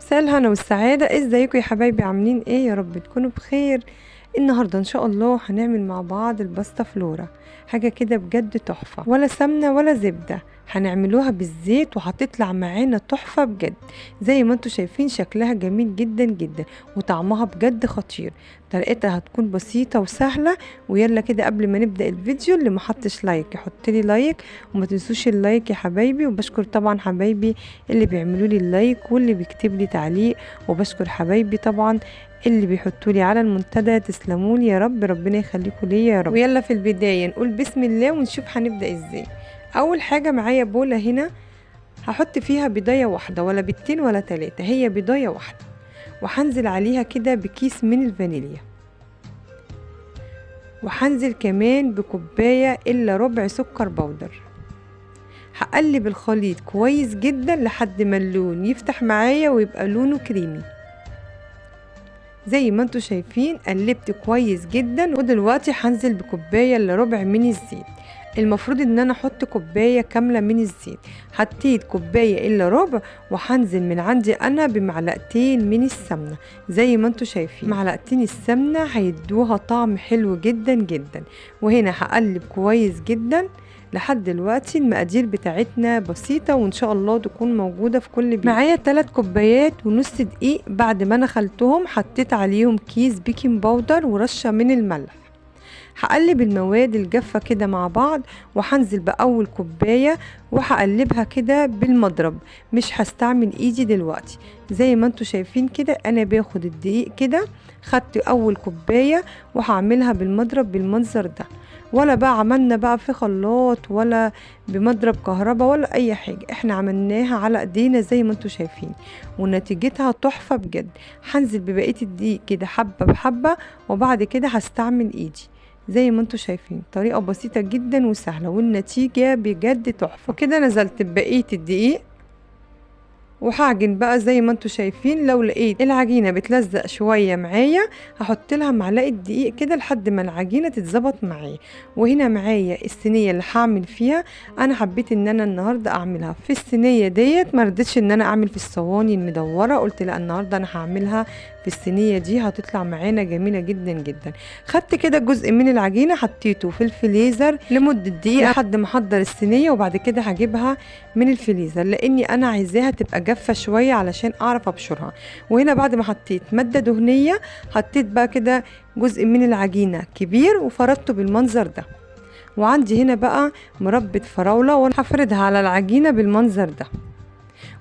مساء الهنا والسعادة. ازيكم يا حبايبي؟ عاملين ايه؟ يا رب تكونوا بخير. النهاردة ان شاء الله هنعمل مع بعض الباستا فلورا، حاجة كده بجد تحفة، ولا سمنة ولا زبدة، هنعملوها بالزيت وهتطلع معانا تحفة بجد. زي ما انتم شايفين شكلها جميل جدا جدا وطعمها بجد خطير. طريقتها هتكون بسيطة وسهلة. ويلا كده قبل ما نبدأ الفيديو، اللي ما حطش like يحط لي like، وما تنسوش ال like يا حبايبي. وبشكر طبعا حبايبي اللي بيعملوا لي ال like واللي بيكتب لي تعليق، وبشكر حبايبي طبعا اللي بيحطوا لي على المنتدى. تسلموا لي يا رب، ربنا يخليكم ليا يا رب. ويلا في البداية نقول بسم الله ونشوف هنبدأ ازاي. اول حاجة معايا بولة هنا هحط فيها بيضاية واحدة، ولا بيضتين ولا تلاتة، هي بيضاية واحدة، وهنزل عليها كده بكيس من الفانيليا، وهنزل كمان بكوباية الا ربع سكر بودر. هقلب الخليط كويس جدا لحد ما اللون يفتح معايا ويبقى لونه كريمي. زي ما انتوا شايفين قلبت كويس جدا. ودلوقتي هنزل بكوباية الا ربع من الزيت. المفروض ان انا احط كوباية كاملة من الزيت، حطيت كوباية الا ربع، وهنزل من عندي انا بمعلقتين من السمنة. زي ما انتوا شايفين معلقتين السمنة هيدوها طعم حلو جدا جدا. وهنا هقلب كويس جدا. لحد دلوقتي المقادير بتاعتنا بسيطة وان شاء الله تكون موجودة في كل بيت. معايا 3 كوبايات ونص دقيق، بعد ما انا خلتهم حطيت عليهم كيس baking powder ورشة من الملح. هقلب المواد الجافة كده مع بعض، وهنزل بأول كوباية وهقلبها كده بالمضرب، مش هستعمل ايدي دلوقتي. زي ما انتوا شايفين كده انا باخد الدقيق كده، خدت اول كوباية وهعملها بالمضرب بالمنظر ده، ولا بقى عملنا بقى في خلاط ولا بمضرب كهرباء ولا اي حاجة، احنا عملناها على ايدينا زي ما انتوا شايفين، ونتيجتها تحفة بجد. هنزل ببقية الدقيق كده حبة بحبة، وبعد كده هستعمل ايدي. زي ما انتوا شايفين طريقة بسيطة جدا وسهلة والنتيجة بجد تحفة. وكده نزلت ببقية الدقيق وهعجن بقى زي ما انتوا شايفين. لو لقيت العجينة بتلزق شوية معايا هحط لها معلقة دقيق كده لحد ما العجينة تتظبط معايا. وهنا معايا الصينية اللي هعمل فيها، انا حبيت ان انا النهاردة اعملها في الصينية ديت، ما رضيتش ان انا اعمل في الصواني المدورة، قلت لا النهاردة انا هعملها في الصينية دي، هتطلع معانا جميلة جدا جدا. خدت كده جزء من العجينة حطيته في الفريزر لمدة دقيقة لحد ما احضر الصينية، وبعد كده هجيبها من الفريزر لاني انا عايزاها تبقى جافة شوية علشان اعرف ابشرها. وهنا بعد ما حطيت مادة دهنية حطيت بقى كده جزء من العجينة كبير وفردته بالمنظر ده. وعندي هنا بقى مربى فراولة وهفردها على العجينة بالمنظر ده.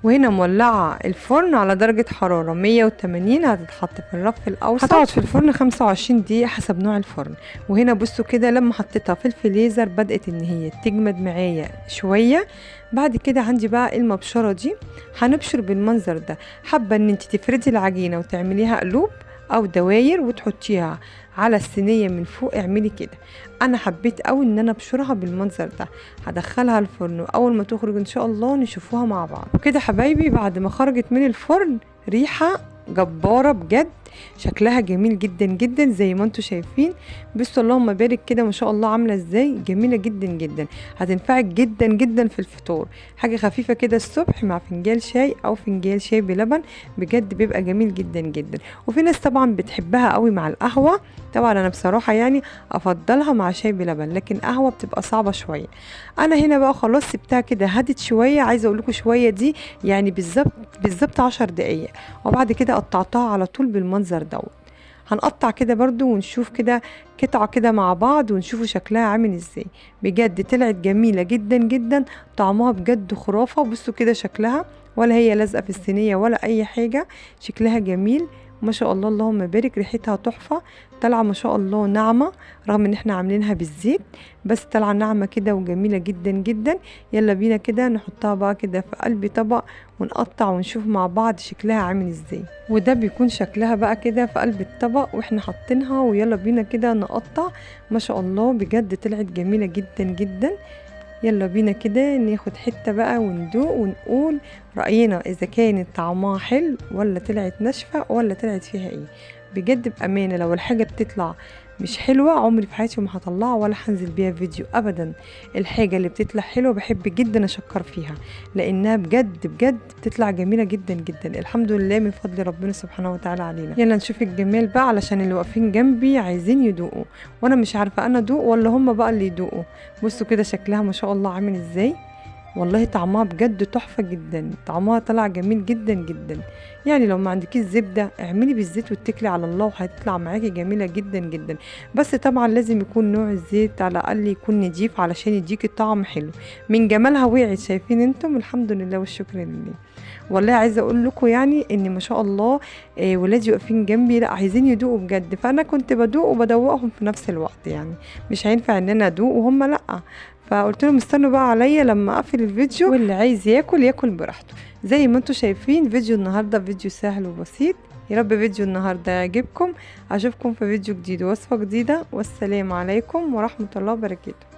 وهنا مولعة الفرن على درجة حرارة 180، هتتحط في الرف الأوسط، هتقعد في الفرن 25 دقيقة حسب نوع الفرن. وهنا بصوا كده لما حطيتها في الفريزر بدأت ان هي تجمد معايا شوية. بعد كده عندي بقى المبشرة دي هنبشر بالمنظر ده. حابة ان انت تفردي العجينة وتعمليها قلوب او دواير وتحطيها على الصينية من فوق، اعملي كده. انا حبيت قوي ان انا ابشرها بالمنظر ده. هدخلها الفرن واول ما تخرج ان شاء الله نشوفوها مع بعض. وكده حبايبي بعد ما خرجت من الفرن ريحة جبارة بجد، شكلها جميل جدا جدا زي ما انتم شايفين. بصوا اللهم بارك كده ما شاء الله عاملة ازاي، جميلة جدا جدا، هتنفعك جدا جدا في الفطور، حاجة خفيفة كده الصبح مع فنجان شاي او فنجان شاي بلبن، بجد بيبقى جميل جدا جدا. وفي ناس طبعا بتحبها قوي مع القهوة، طبعا انا بصراحة يعني افضلها مع شاي بلبن، لكن قهوة بتبقى صعبة شوية. انا هنا بقى خلاص سبتها كده هدت شوية، عايزة اقول لكم شوية دي يعني بالظبط بالظبط 10 دقايق، وبعد كده قطعتها على طول بالمنظر دوت. هنقطع كده برضو ونشوف كده قطعة كده مع بعض ونشوفوا شكلها عامل ازاي. بجد طلعت جميلة جدا جدا، طعمها بجد خرافة. بصوا كده شكلها، ولا هي لازقة في الصينية ولا اي حاجة، شكلها جميل ما شاء الله اللهم بارك، ريحتها تحفة، طالعة ما شاء الله ناعمة رغم ان احنا عاملينها بالزيت، بس طالعة ناعمة كده وجميلة جدا جدا. يلا بينا كده نحطها بقى كده في قلب طبق ونقطع ونشوف مع بعض شكلها عامل ازاي. وده بيكون شكلها بقى كده في قلب الطبق واحنا حاطينها. ويلا بينا كده نقطع، ما شاء الله بجد طلعت جميلة جدا جدا. يلا بينا كده ناخد حتة بقى وندوق ونقول رأينا إذا كانت طعمها حلو ولا طلعت ناشفة ولا طلعت فيها ايه. بجد بأمانة لو الحاجة بتطلع مش حلوة عمري في حياتي ما هطلعها ولا هنزل بيها فيديو ابدا. الحاجة اللي بتطلع حلوة بحب جدا اشكر فيها، لانها بجد بجد بتطلع جميلة جدا جدا، الحمد لله من فضل ربنا سبحانه وتعالى علينا. يلا نشوف الجمال بقى، علشان اللي واقفين جنبي عايزين يدوقوا وانا مش عارفه انا ادوق ولا هم بقى اللي يدوقوا. بصوا كده شكلها ما شاء الله عامل ازاي، والله طعمها بجد تحفة جدا، طعمها طلع جميل جدا جدا. يعني لو ما عندكيش زبدة اعملي بالزيت واتكلي على الله وهتطلع معاكي جميلة جدا جدا. بس طبعا لازم يكون نوع الزيت على الاقل يكون نضيف علشان يديكي طعم حلو. من جمالها وقعت، شايفين انتم؟ الحمد لله والشكر لله. والله عايزه اقول لكم يعني ان ما شاء الله ولادي واقفين جنبي، لا عايزين يدوقوا بجد، فانا كنت بدوق وبدوقهم في نفس الوقت، يعني مش هينفع ان انا ادوق وهم لا، فقلت لهم استنوا بقى عليا لما اقفل الفيديو، واللي عايز ياكل ياكل براحته. زي ما انتم شايفين فيديو النهارده فيديو سهل وبسيط، يا رب فيديو النهارده يعجبكم. اشوفكم في فيديو جديد ووصفه جديدة، والسلام عليكم ورحمة الله وبركاته.